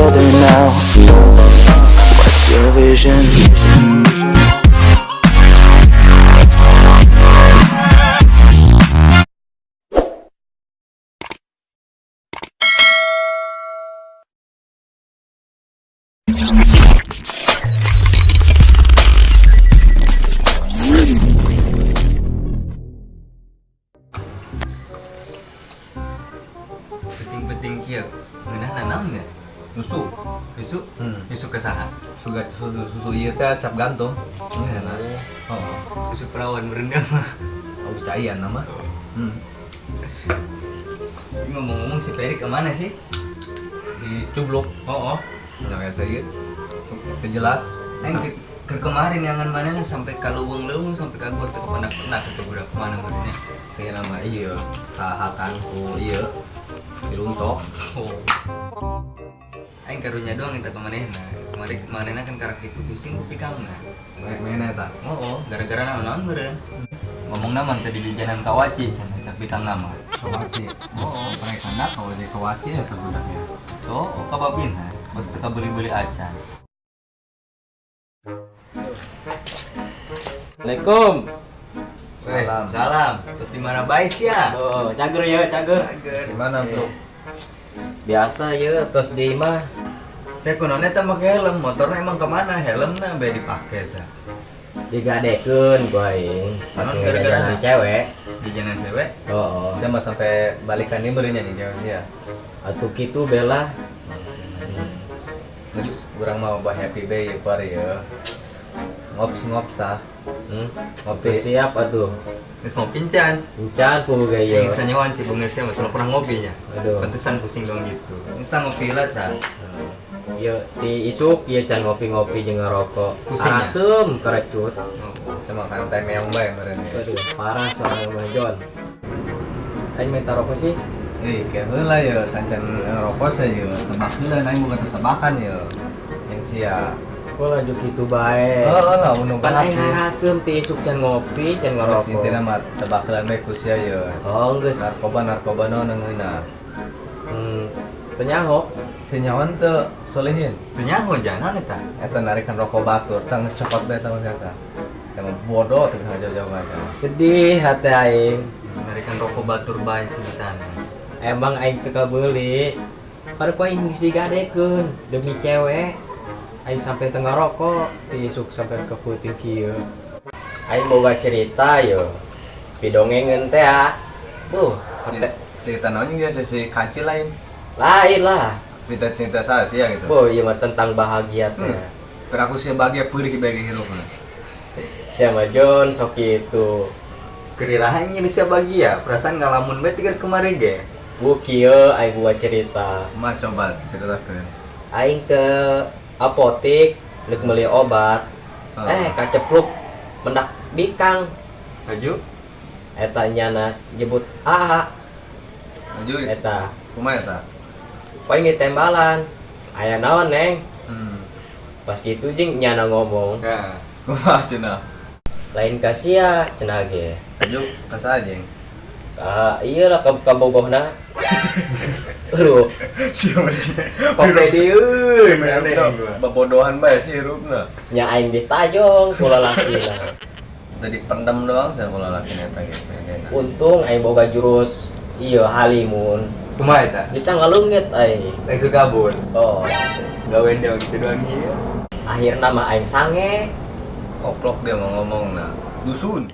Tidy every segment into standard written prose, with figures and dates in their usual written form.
together now. What's your vision? Penting-penting kieu. Ngeunah naon nya? Susu. Susu? Hmm. Susu ke saha? Susu susu, susu ieu teh cap gantung. Ini enak. Oh, Susu perawan berendam mah. oh caian nama. Hmm. Ini ngomong-ngomong si Peri kemana sih? Dicubluk. Oh. Nah, kayak saya Teu jelas. Aing ke kemarin yang mana sampai ka leuweung-leuweung, sampai ka gua teu kependak-pendak satu budak kemana meureunnya. Saya nama iya kahakan ku ieu diluntok. Oh. Aing karunya doang eta ka manehna. Kemarin manehna kan karak diputusin ku pikangna. Main eta. Oh, gara-gara naon-naon meureun. Ngomong mah teu di jajanan kawaci cenah cak pikang nama. Kawaci. Oh, mereka nak kawaci kawaci eta budaknya. Oh, kababina. Bos teu kabeli-beli acan. Assalamualaikum. Salam. Salam. Terus di mana bae sia? Oh, cager ya, cager. Cager. Gimana, Bro? Biasa ya, tos di mah. Saya kunaon eta make helm, motornya emang kemana? Helmna bae dipake tah. Digadekeun ku aing. Emang Pake gara-gara jajanan apa? cewek. Jajanan cewek. Oh, Saya mah sampai balikan ini meureun nya cewek ya. Atuh kitu bela. Terus urang mau bah happy bay ieu kuari ya. Ngops-ngops tah. Ngopi Ngopi. siap atuh. Geus mau pincan. Encan ku ge ieu. Yang sanyawan si bungesnya mah pernah ngopinya. Aduh. Pantesan pusing dong gitu. Geus tah ngopi lah tah. Ieu ti isuk ieu can ngopi-ngopi jeung ngarokok. Pusing ya? Asem kerecut. Oh. Saya makan teh meong bae meureun ya. Aduh, parah soalnya mah John. Aing minta rokok sih. Eh, kayak heula ya, sancan rokok saya ya, tebak heula aing boga tebakan ya. Yang sia. Kok laju kitu bae. Oh, lah unu Kan aing ngarasem ti isuk can ngopi, can Terus ngarokok. intina mah tebak heula we ku sia ya. Oh, geus. Narkoba narkoba naon ngeunah. Teu nyaho. Senyawan teu solehin. Teu nyaho jangan eta. Eta narikan rokok batur, tang geus cokot bae tah eta. Emang bodoh teu bisa jauh-jauh aja. Sedih hati aing. Narikan rokok batur bae sih di sana. Emang aing teu kabeuli. Pada ku aing geus digadekeun demi cewek. Aing sampai teu ngarokok, ti isuk sampai ke peuting kieu. Aing boga cerita yo. Pidongengeun teh ah. Buh, hate Cerita naon dia si kancil lain. lain lah. Cerita-cerita saya sih ya gitu. Boh, ieu mah tentang bahagia teh. Pero aku sih bahagia perih bagi hirupna. Siapa John sok kitu. Kerirahan nya bisa bagi ya, perasaan ngalamun bae tiga kemarin ge. Bu kieu aing buat cerita. Ma coba ceritakeun. Aing ke apotik rek meuli obat. Oh. Eh, kacepluk mendak bikang. Maju. Eta nyana nyebut AA Maju eta. Kumaha eta? Poing ditembalan. Aya naon, Neng? Pas kitu jeung nyana ngomong, Nah, Kumaha cenah? Lain ka sia cenah ge. Maju ka saha jeung? Ah, iya lah ka bogohna. Aduh, Siapa Papedeun aneh gua. Babodohan bae sih hirupna. Nya aing ditajong ku lalakina. Tadi pendem doang saya kalau laki eta gitu. Untung aing boga jurus iya halimun. Kumaha eta? Bisa ngaleungit aing. Langsung kabur. Oh, Gawean dia gitu doang ieu. Akhirna mah aing sange. Koplok dia mau ngomong nah. Dusun.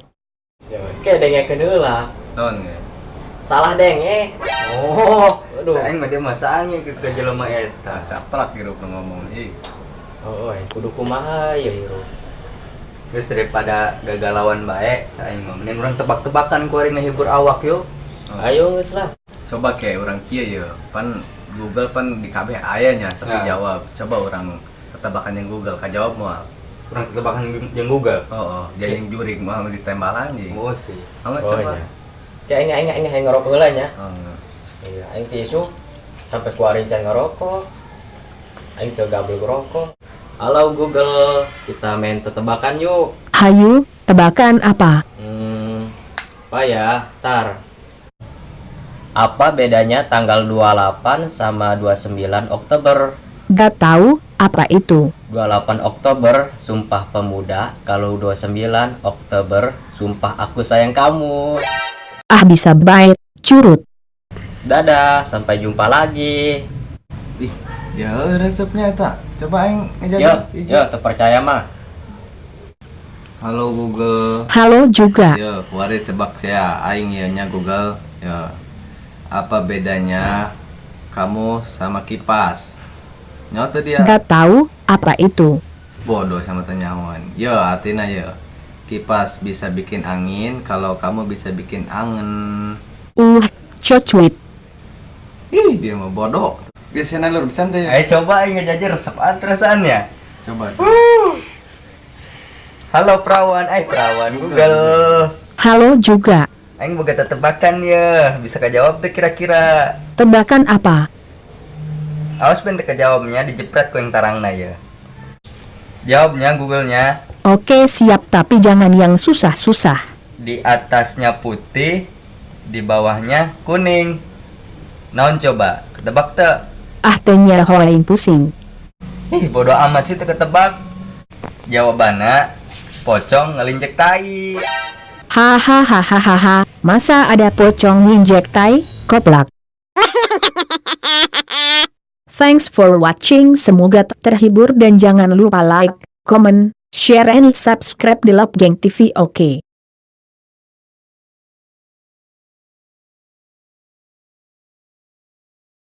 Ke dengekeun heula. Naon ge? Salah denge. Oh, Aduh. aing mah dia mah sange ke jelema eta. Caprak hirupna ngomong. Ih, Oh, aing kudu kumaha ya hirup. Geus daripada gagalawan bae, aing mah mending urang tebak-tebakan ku ari ngahibur awak yuk. Oh. Ayo geus lah. Coba kayak orang kieu ya. Pan Google pan di kabeh aya nya tapi Nah. jawab. Coba orang tebakan yang Google kajawab moal. Urang tebakan jeung Google. Oh, dia yang jurig mah ditembalan anjing. Oh sih. Awas Oh, coba. iya. Kayak aing aing aing aing ngerokok heula nya. Oh, Iya, aing tisu sampai kuarin can ngerokok. Aing teu gabel ngerokok. Halo Google, kita main tetebakan yuk. Hayu, tebakan apa? Apa ya? Tar. Apa bedanya tanggal 28 sama 29 Oktober? Gak tahu apa itu. 28 Oktober Sumpah Pemuda, kalau 29 Oktober Sumpah Aku Sayang Kamu. Ah, bisa baik, curut. Dadah, sampai jumpa lagi. Ih, ya resepnya eta. Coba aing Yo, ngejaga. yo, terpercaya mah. Halo, Google. Halo juga. Yo, kuari tebak saya aing ya nya, Google. Yo. Apa bedanya kamu sama kipas? Nyaho dia. Gak tahu apa itu. Bodoh sama teu nyahoan. Yo, artinya yo. Kipas bisa bikin angin, kalau kamu bisa bikin angen. Cocuit. Ih, dia mah bodoh. Biasanya lur bisa teh ya. Ayo coba aing ngejajar, resep perasaannya. Coba. Halo perawan, eh perawan Google. Halo juga. Aing boga tebakan ya, bisa kejawab tuh kira-kira? Tebakan apa? Awas ben teu kejawabnya, dijepret ku yang tarangna ya. Jawabnya, Googlenya. Oke, siap, tapi jangan yang susah-susah. Di atasnya putih, di bawahnya kuning. Naon coba? Ketebak teu? Ah, teu nyaho aing, pusing. Ih, bodoh amat sih teu ketebak. Jawabannya pocong ngelinjek tai. Hahaha, masa ada pocong nginjek tai, koplak. Thanks for watching, semoga terhibur dan jangan lupa like, comment, share and subscribe di Love Gang TV, oke.